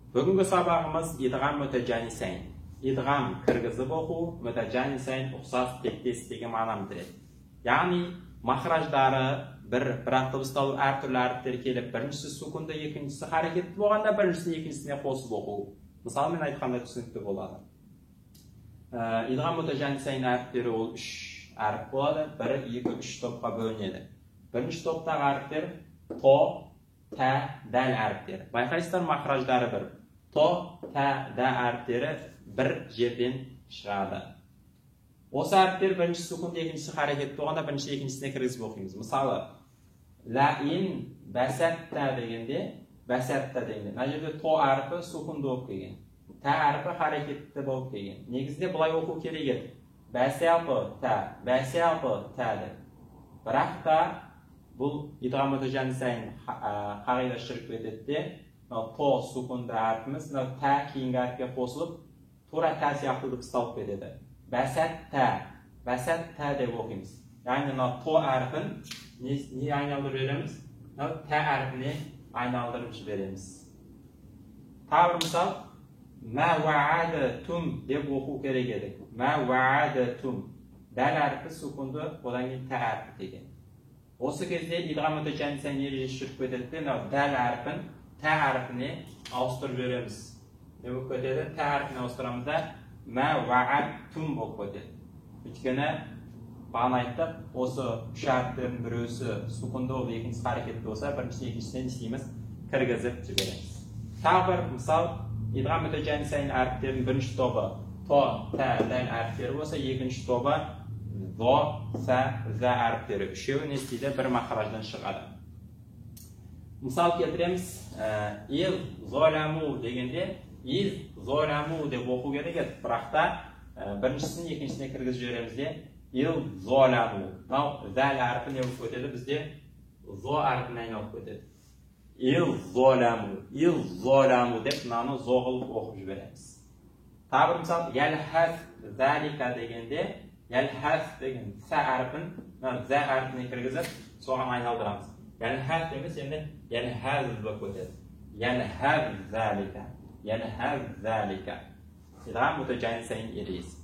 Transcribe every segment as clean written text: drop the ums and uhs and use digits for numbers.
Бүгінгі сабағымыз идғам мутажанисайн. Идғам кіргізіп оқу, мутажанисайн ұқсас тектес деген мағынаны білдіреді. Яғни махраждары бір, бірақ дыбысталу әртүрлі әріптер келіп, біріншісі сукунды, екіншісі харекетті болғанда біріншісін екіншісіне қосып оқу. Мысалы мен айтқанда түсінікті болады. Идғам мутажанисайн әріптері ол 3 әріп болады. 1, 2, 3 топқа бөлінеді. Бірінші топтағы әріптер то, тә, дәл әріптері. Байқайсыздар, махраждары бір. То, тә, дә әріптері бір жерден шығады. Осы әріптер бірінші сукунды, екіншісі харекетті болғанда бірінші екіншісіне кіргізіп оқимыз. Мысалы, ләин бәсәтта дегенде, бәсәтта дегенде, мына жерде то әрпі сукунды болып келген, тә әрпі харекетті болып келген. Негізінде былай оқу керек еді. Бәсәлпы тә, бәсәлпы тә деп. Бірақ та бұл идғам мутажанисайн қағидасы жүріп кетеді де, мынау то сукунды әрпіміз, мынау тә кейінгі әріпке қосылып, тура тә сияқты дыбысталып кетеді. Бәсәт тә, бәсәт тә деп оқимыз. Яғни мынау то әрпін не айналдырып жібереміз? Мынау тә әрпіне айналдырып жібереміз. Тағы бір мысал, мә уаадатум деп оқу керек едік. Мә уаадатум. Дәл әрпі сукунды, одан кейін тә әрпі деген. Осы кезде идғам мутажанисайн ережесі жүріп кетеді де, мынау дәл әрпін тә әрпіне ауыстырып жібереміз. Не болып кетеді? Тә әрпіне ауыстырамыз да, мә уаадтум болып кетеді. Өйткені бағана айттық, осы үш әріптердің біреусі сукунды болып, екіншісі харекетті болса, біріншісі екіншісіне не істейміз? Кіргізіп жібереміз. Тағы бір мысал, идғам мутажанисайн әріптерінің бірінші тобы то, тә, дәл әріптері болса, екінші тобы зо, сә, зә әріптері. Үшеуі не істейді? Бір махраждан шығады. Мысал келтіреміз. Ил золаму дегенде, ил золаму деп оқу керек еді, бірақ та біріншісін екіншісіне кіргізіп жібереміз де, ил золаму. Мынау зәл әрпі не болып кетеді? Бізде зо әрпіне айналып кетеді. Ил золаму, ил золаму деп мынаны зо қылып оқып жібереміз. Тағы бір мысал, ялхас залика дегенде, ялхас деген сә әрпін мына зә әрпіне кіргізіп, соған айналдырамыз. Ялхас емес, енді ялхаз болып кетеді. Ялхаз залика, ялхаз залика. Идғам мутажанисайн ережесі.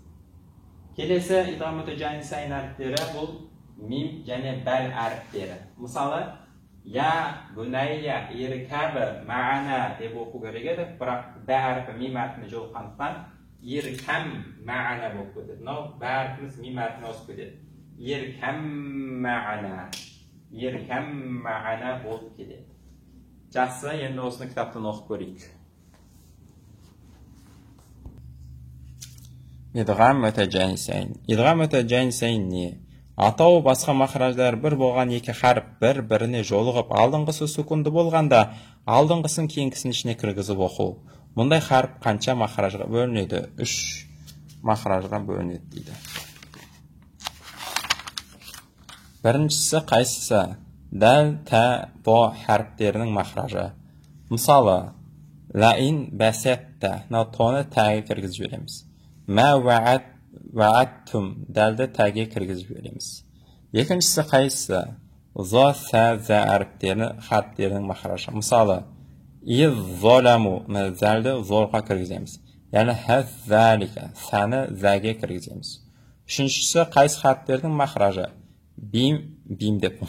Келесі идғам мутажанисайн әріптері бұл мим және бәл әріптері. Мысалы, я бунайя иркаб маана деп оқу керек еді, бірақ бә әрпі мим әрпіне жолыққандықтан иркам маана болып кетеді. Мынау бә әрпіміз мим әрпіне ауысып кетеді. Иркам маана, иркам маана болып кетеді. Жақсы, енді осыны кітаптан оқып көрейік. Идғам мутажанисайн. Идғам мутажанисайн не? Атауы басқа махраждар бір болған екі харіп бір-біріне жолығып, алдыңғысы сукунды болғанда, алдыңғысын кейінгісінің ішіне кіргізіп оқу. Мұндай харіп қанша махражға бөлінеді? 3 махражға бөлінеді дейді. Біріншісі қайсысы? Дәл, тә, до харіптерінің махражы. Мысалы, ләин бәсәтта, мынау тоны тәге кіргізіп жібереміз. Мә уааттум, дәлді тәге кіргізіп жібереміз. Екіншісі қайсысы? Зо, сә, зә әріптерінің махражы. Мысалы, из золаму, мына зәлді зорға кіргіземіз. Яғни хәззалика, сәні зәге кіргіземіз. Үшіншісі қайсы харіптердің махражы? Бим, бим деп.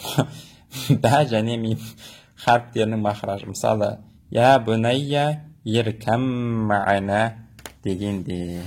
Бә және мим харіптерінің махражы. Мысалы, я бунайя иркам маана дегенде.